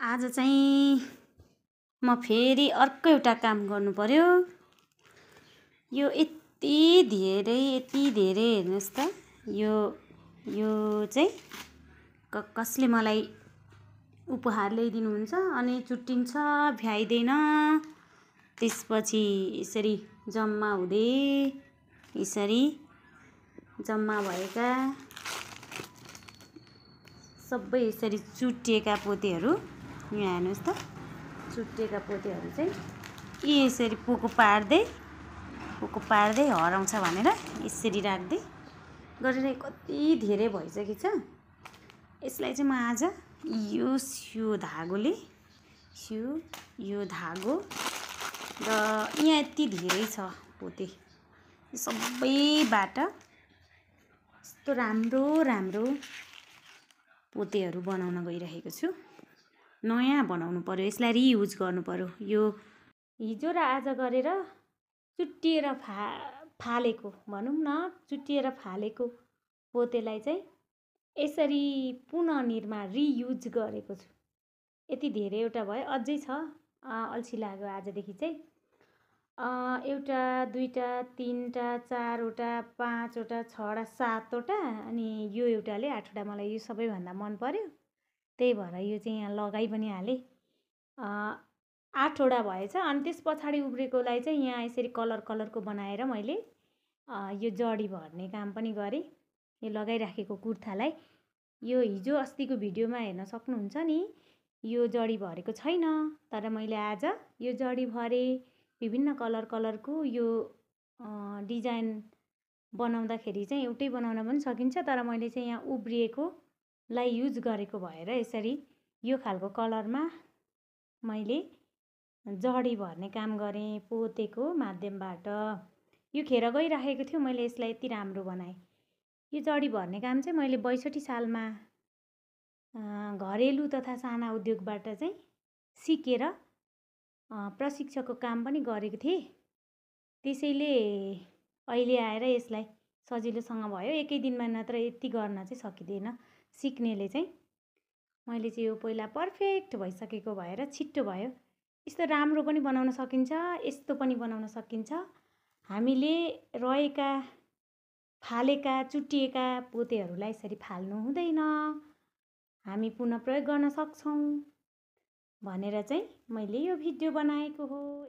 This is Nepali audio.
आज चाहिँ म फेरि अर्को एउटा काम गर्नु पर्यो। यो यति धेरै हेर्नुहोस् त। यो चाहिँ कसले मलाई उपहार ल्याइदिनुहुन्छ अनि चुट्टिन्छ, भ्याइँदैन। त्यसपछि यसरी जम्मा हुँदै यसरी जम्मा भएका सबै यसरी चुट्टिएका पोतेहरू यहाँ हेर्नुहोस् त। चुट्टिएका पोतेहरू चाहिँ यसरी पोको पार्दै हराउँछ भनेर यसरी राख्दै गरेर कति धेरै भइसकेको छ। यसलाई चाहिँ म आज यो धागोले यो धागो र यहाँ यति धेरै छ पोते, सबैबाट यस्तो राम्रो पोतेहरू बनाउन गइरहेको छु। नयाँ बनाउनु पर्यो, यसलाई रियुज गर्नु पर्यो। यो हिजो र आज गरेर चुट्टिएर फालेको भनौँ न, चुट्टिएर फालेको पोतेलाई चाहिँ यसरी पुनर्निर्माण रियुज गरेको छु। यति धेरैवटा भयो, अझै छ। अल्छी लाग्यो आजदेखि चाहिँ। एउटा, दुईवटा, तिनवटा, चारवटा, पाँचवटा, छवटा, सातवटा अनि यो एउटाले 8वटा। मलाई यो सबैभन्दा मन पर्यो, त्यही भएर यो चाहिँ यहाँ लगाइ पनि हालेँ। 8वटा भएछ। अनि त्यस पछाडि उब्रेकोलाई चाहिँ यहाँ यसरी कलरको बनाएर मैले यो जडी भर्ने काम पनि गरेँ। यो लगाइराखेको कुर्तालाई यो हिजो अस्तिको भिडियोमा हेर्न सक्नुहुन्छ नि, यो जडी भरेको छैन, तर मैले आज यो जडी भरेँ। विभिन्न कलरको यो डिजाइन बनाउँदाखेरि चाहिँ एउटै बनाउन पनि सकिन्छ, तर मैले चाहिँ यहाँ उब्रिएकोलाई युज गरेको भएर यसरी यो खालको कलरमा मैले जडी भर्ने काम गरेँ पोतेको माध्यमबाट। यो खेर गइराखेको थियो, मैले यसलाई यति राम्रो बनाएँ। यो जडी भर्ने काम चाहिँ मैले 62 सालमा घरेलु तथा साना उद्योगबाट चाहिँ सिकेर प्रशिक्षकको काम पनि गरेको थिएँ। त्यसैले अहिले आएर यसलाई सजिलोसँग भयो। एकै दिनमा नत्र यति गर्न चाहिँ सकिँदैन सिक्नेले चाहिँ। मैले चाहिँ यो पहिला पर्फेक्ट भइसकेको भएर छिट्टो भयो। यस्तो राम्रो पनि बनाउन सकिन्छ, यस्तो पनि बनाउन सकिन्छ। हामीले रहेका फालेका चुट्टिएका पोतेहरूलाई यसरी फाल्नु हुँदैन, हामी पुनः प्रयोग गर्न सक्छौँ भनेर चाहिँ मैले यो भिडियो बनाएको हो।